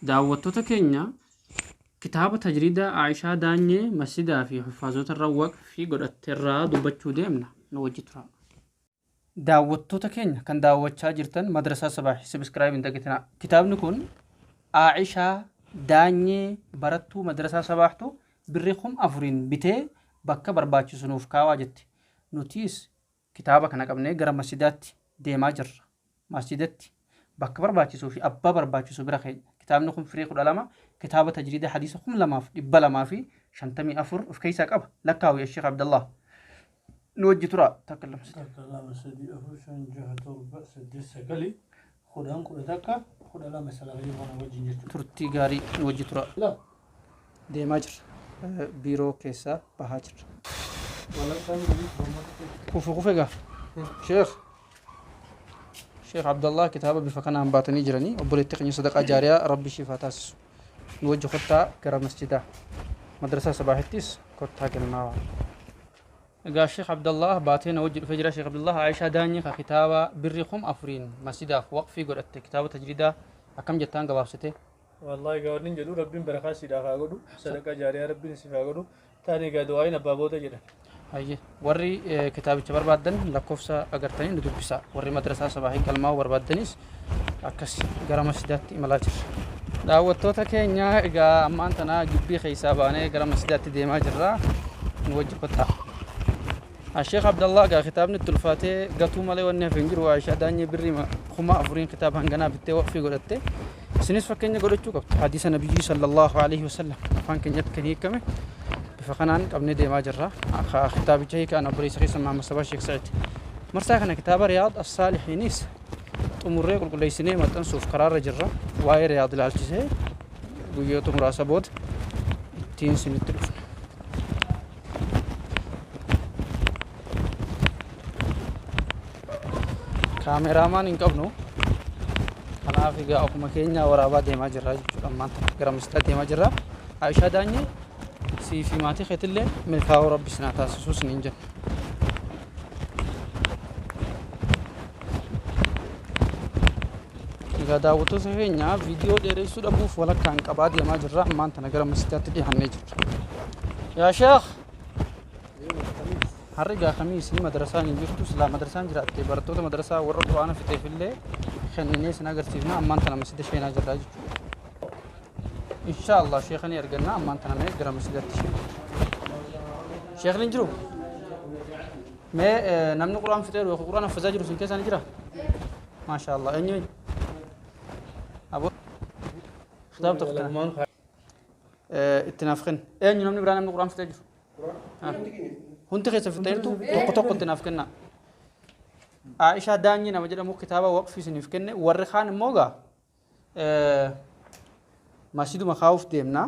Daawwattoota keenya, kitaaba tajriida Aayishaa Daanyee masjidaa fi huffaazota irra waqfii godhatte irraa dubbachuu deemna. Nu wajji turaa. Daawwattoota keenya kan daawwachaa jirtan Madrasaa Sabaahi subscribe hin dagatinaa. Kitaabni kun Aayishaa Daanyee barattuu Madrasaa Sabaahtu birrii 4000n bitee bakka barbaachisu nuuf kaawaa jette. Nutiis Kitaaba kana qabnee gara masjidaatti deemaa jirra. Masjidatti bakka barbaachisuu fi abbaa barbaachisu bira keenya. Kitaabni kun firii 12 kitaaba tajriida hadiisa 2254 of keessaa qaba. Lakkaawi Sheekh Abdallah. Nu wajji turaa. Takka lama sadii. Takka lama sadii afur shan jaha torba saddeet sagali 10 11 12 isa lafa jiru kana wajjin jechuudha. Turtii gaarii nu wajji turaa. Lama. Deemaa jirra. Biiroo keessaa bahaa jirra. Kufe kufe gaa. Sheekh. Sheekh Abdallah kitaaba bifa kanaan baatanii jiranii obboleettii keenya sadaqaa jaariyaa rabbi ishiif haa taasisu. Nu wajji kottaa gara masjidaa. Madrasaa Sabaahittis kottaa galmaawaa. Egaa Sheekh Abdallah baatee na wajji dhufee jira. Sheekh Abdallah Aayishaa Daanyee ka kitaaba birrii 4000n masjidaaf waqfii godhatte kitaaba tajriidaa akkam jettaan gabaabsitee? Wallahi egaa wannin jedhu rabbiin barakaa siidhaaf haa godhu sadaqaa jaariyaa rabbiin siif haa godhu taani egaa du'aa'iin abbaa booda jedhan. Hayyee. Warri kitaabicha barbaaddan lakkoofsa agartanii nu dubbisaa. Warri madrasaa Sabaahii galmaa'uu barbaaddanis akkas gara masjidaatti imalaa jirra. Daawwattoota keenya egaa ammaan tana gibbii keessaa baanee gara masjidaatti deemaa jirra. Nu wajji kottaa. Sheekh Abdallah egaa kitaabni itti ulfaatee gatuu malee wanni hafe hin jiru. Aishaa Daanyee birrii 4000n kitaaba hanganaa bittee waqfii godhatte. Isinis fakkeenya godhachuu qabdu. Hadiisa Nabiyyii sallallahu alaihi wasallam afaan keenyatti kan hiikame bifa kanaan qabnee deemaa jirra. Kitaabicha hiikaan obboleessa keessa Muhammad Sabaa Sheekh Sa'id. Marsaa kana kitaaba Riyaad As-Saalihiinis xumurree qulqulleessinee maxxansuuf karaarra jirra. Waa'ee Riyaad ilaalchisee guyyoota muraasa booda ittiin isinitti dhufna. Kaameraamaan hin qabnu. Kanaaf egaa ofuma keenya waraabaa deemaa jirra jechuudha. Ammaan tana gara masjidaa deemaa jirra. Aishaa Daanyee sii fi maatii keetillee milkaa'uu rabbi isin haa taasisuu isiniin jenna. Egaa daawwattoota keenya viidiyoo dheeressuu dhabuuf walakkaan qabaa deemaa jirra. Ammaan tana gara masjidaatti dhiyaannee jirra. Yaa Sheekh! Har'i egaa kamiisi madrasaan hin jirtu silaa madrasaan jiraatte barattoota madrasaa warra quraana fixeef illee kenninee isin agarsiifna ammaan tana masjida sheenaa jirra jechuudha. Insha Allah sheekha ni arganna ammaan tana mee gara masjidatti sheena. Sheekni hin jiru? Mee namni quraan fixeeru yookiin quraan haffazaa jiru isin keessaa ni jira? Maasha Allah eenyu eenyu? Aboo kitaaba tokko kana itti naaf kenna. Eenyu namni biraa namni quraan fixee jiru? Hundi keessa fixxeertu tokko tokko itti naaf kennaa. Aishaa Daanyii nama jedhamu kitaaba waqfii isiniif kenne warri kaan immoo gaa masjiduma kaa'uuf deemna.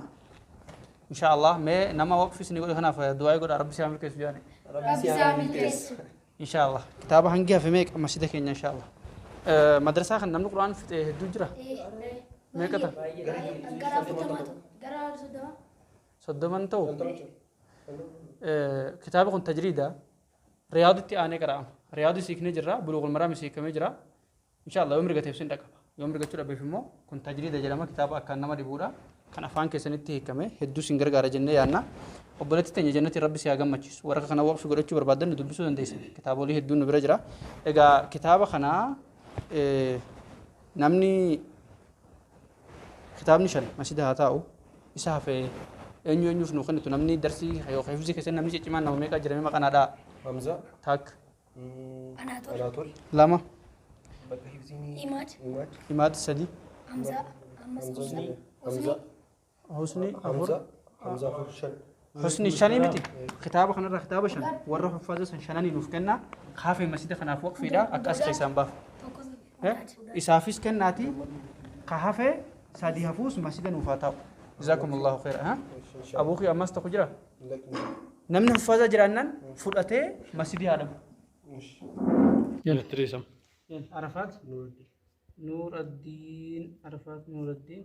Insha Allah mee nama waqfii isinii godhe kanaaf du'aa godha rabbi si haa milkeessu jaani. Rabbi si haa milkeessu. Insha Allah kitaaba hangi hafe meeqa masjida keenya insha Allah. Madrasaa kan namni Qur'aan fixe hedduu jira. Meeqa ta'a? Gara 40 gara 30. 30 ta'u kitaaba kun tajriida Riyaaditti aanee qara'ama. Riyaadis hiiknee jirra, Buluuqul Maraamis hiikamee jira. Insha Allah yoo mirga ta'eef sin dhaqaba. Yoo mirgachuu dhabeef immoo kun tajriida jedhama kitaaba akkaan nama dhibuudha. Kan afaan keessanitti hiikame hedduu sin gargaara jennee yaadna. Obboleetti teenya jannatiin rabbi si haa gammachiisu. Warra kana waqfi godhachuu barbaaddan nu dubbisuu dandeessan. Kitaabolee hedduun nu bira jira. Egaa kitaaba kana namni Kitaabni 5 masjida haa taa'u. Isa hafe eenyu eenyuuf nuu kennitu namni darsii yookaan hifzii keessatti namni ciccimaan nama meeqa jira mee maqaa naa dha'a. Hamza. Takka. Anaatol. Anaatol. Lama. Bakka hifziin. Imaad. Imaad. Imaad sadi. Hamza. Ammas Hamza. Husni. Hamza. Husni afur. Hamza. Hamza afur shan. Husni shanii miti. Kitaaba kanarraa kitaaba shan warra huffaaza san shananii nuuf kenna. Kaafee masjida kanaaf waqfiidha akka as keessaan baafu. Tokko. Isaafis kennaatii ka hafe sadi hafuus masjida nuuf haa taa'u. Jazaakumullahu khayra. Ha? Abuu kiyya ammas tokko jira. Namni huffaaza jiraannan fudhatee masjidii haa dhabu. Yalla. Arafaat Nuuraddiin Arafaat Nuuraddiin.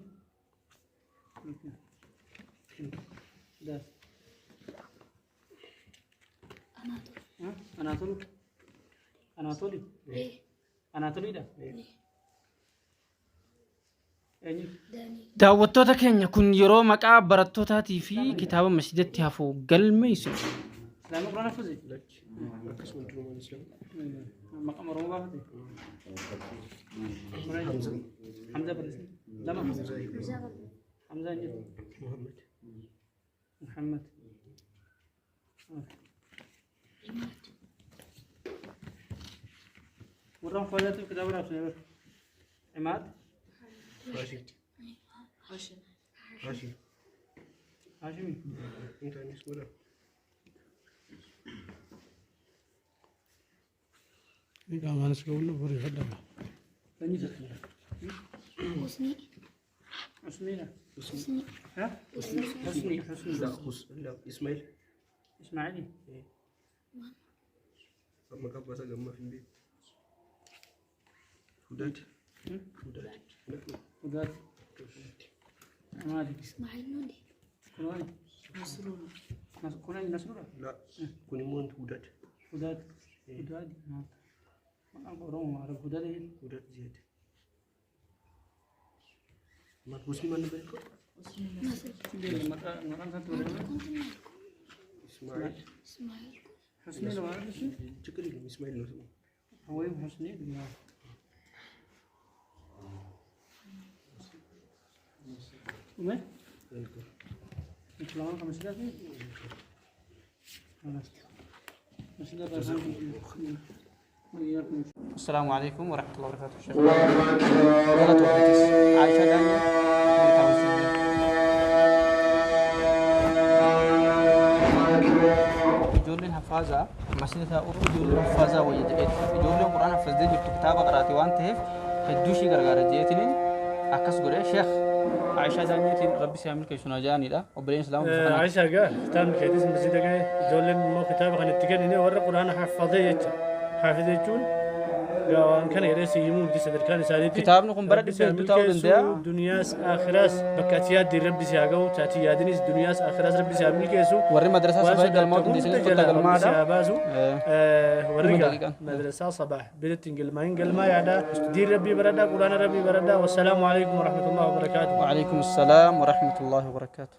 Anaatol. Anaatoli. Anaatoliidha. Eenyu? Daawwattoota keenya kun yeroo maqaa barattootaatii fi kitaaba masjidatti hafu galmeessinu. Islaamii Quraan hafuze? Lakki. Akkasuma durumaan Islaam. Maqaa Oromoo baafate? Hamza. Hamza barreesse. Lama. Hamza hin jiru. Muhammad. Muhammad. Warra Faazaatiif kitaaba raabsine bara. Imaad. Hashim. Hashim. Hashimi. Intaanis godha. Qaamaanis ga'uun barreeffadha. Eenyu jira? Husni. Usmiidha. Husni. Ha? Husni. Husni. La, Hus, la, Ismail. Ismaa'ili. Maqaa abbaa isaa gammaaf hin beeku. Hudaad. Hudaad. Hudaad. Maali? Ismaa'il Nundi. Kunooni. Kun Nasruudha? La, kun immoo Hudaad. Hudaad. Hudaad. Maqaan Oromoo Arab Hudaad jedhu. Hudaad Ziyaad. Maal Husni maal nama jedhu? Maqaan isaatti barreeffame. Ismail. Ismaa'il. Husni lama Husni. ችግር የለም እስማኤል ነው ስሙ። ወይም ሁስኒ ምን السلام عليكم ورحمة الله وبركاته شيخ غلط وحديث عائشة دانيا Ijoolleen hafaazaa masjida taa'urra ijoolleen hafaazaa wayya jedheeti. Ijoolleen quraana hafazdee jirtu kitaaba qaraate waan ta'eef hedduu ishii gargaara jeetiniin akkas godhee sheekh Aishaa Daanyeetiin rabbi si haa milkeessu naa jedhanidha. Obboleen Islaamaa bifa kanaan. Aishaa gaa kitaabni keetis masjida ga'e ijoolleen immoo kitaaba kan itti kennine warra quraana haffazee jecha. Hafiz jechuun gaa waan kana jedhee si himuu miti sadarkaan isaaniitti. Kitaabni kun bara Rabbi si dhibba haa hedduu ta'uu milkeessu, danda'a. Duniyaas akhiraas bakka ati yaadde rabbi si haa ga'u taati yaadinis duniyaas akhiraas rabbi si haa milkeessu. Warri madrasaa Waan sabaa galmaa'uu sodaattu hunda dandeessanis kottaa jalaa rabbi si galmaadha. haa baasu. Warri Dhuma gaa daqiiqaan. madrasaa sabaa biratti hin galmaa'in galmaa yaadaa diin rabbii baradhaa quraana rabbii baradhaa wassalaamu alaikum warahmatullahi wabarakaatuh. وعليكم السلام ورحمة الله وبركاته.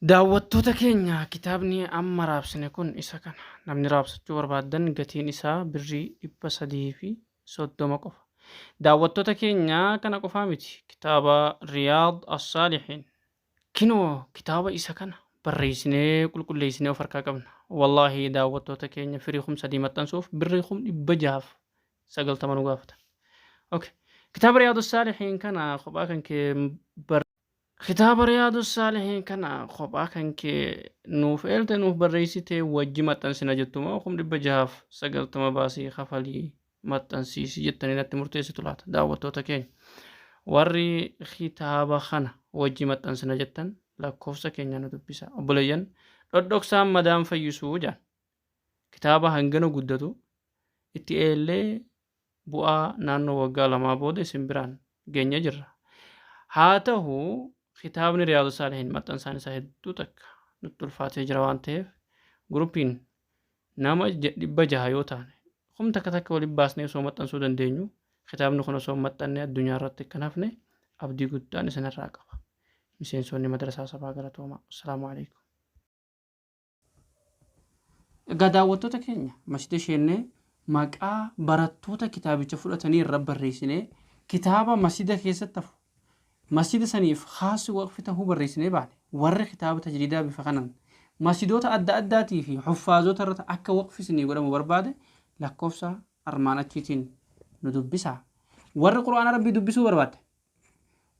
Daawwattoota keenya kitaabni amma raabsine kun isa kana. Namni raabsachuu barbaaddan gatiin isaa birrii 330 qofa. Daawwattoota keenya kana qofaa miti. Kitaaba Riyaad As-Saalihiin. Kinoo kitaaba isa kana barreessinee qulqulleessinee of harkaa qabna. Wallaahi daawwattoota keenya firii 3000 maxxansuuf birrii 690,000 nu gaafata. Okay. Kitaaba Riyaadu Saalihiin kana kophaa kan kee Kitaaba Riyaadu Saalihiin kana kophaa kan kee nuuf eelte nuuf barreessite wajji maxxansina jettu moo 690,000 baasii kafalii maxxansiisi jettanii natti murteessitu laata daawwattoota keenya. Warri kitaaba kana wajji maxxansina jettan lakkoofsa keenya nu dubbisa. Obboleeyyan dhodhoksaan madaan fayyisuu jedhan. Kitaaba hangana guddatu itti eellee bu'aa naannoo waggaa lamaa booda isin biraan geenya jirra. Haa ta'u kitaabni Riyaadu Saalihiin maxxansaan isaa hedduu takka nutti ulfaatee jira waan ta'eef guruppiin nama 600 yoo taane kum takka takka waliin baasnee osoo maxxansuu dandeenyu kitaabni kun osoo hin maxxanne addunyaa irratti akka hin hafne abdii guddaan isinirraa qaba. Miseensonni madrasaa sabaa galatoomaa. Assalaamu alaikum. Egaa daawwattoota keenya masjida sheennee maqaa barattoota kitaabicha fudhatanii irra barreessinee kitaaba masjida keessatti hafu masjida saniif haasi waqfi tahuu barreessinee baane warri kitaaba tajriidaa bifa kanaan masjidoota adda addaatii fi huffaazota irratti akka waqfi isinii godhamu barbaade lakkoofsa armaan achiitiin nu dubbisaa. Warri quraana rabbii dubbisuu barbaade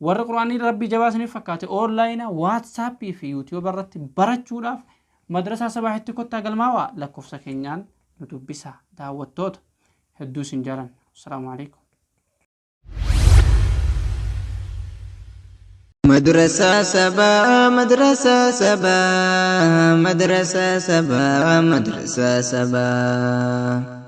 warri quraanii rabbii jabaa isiniif fakkaate oonlaayinaa waatsaappii fi yuutiyuuba irratti barachuudhaaf madrasaa sabaahitti kottaa galmaawaa lakkoofsa keenyaan nu dubbisaa daawwattoota hedduu isin jaalanna. Assalaamu alaikum. مدرسة سبا مدرسة سبا مدرسة سبا مدرسة سبا.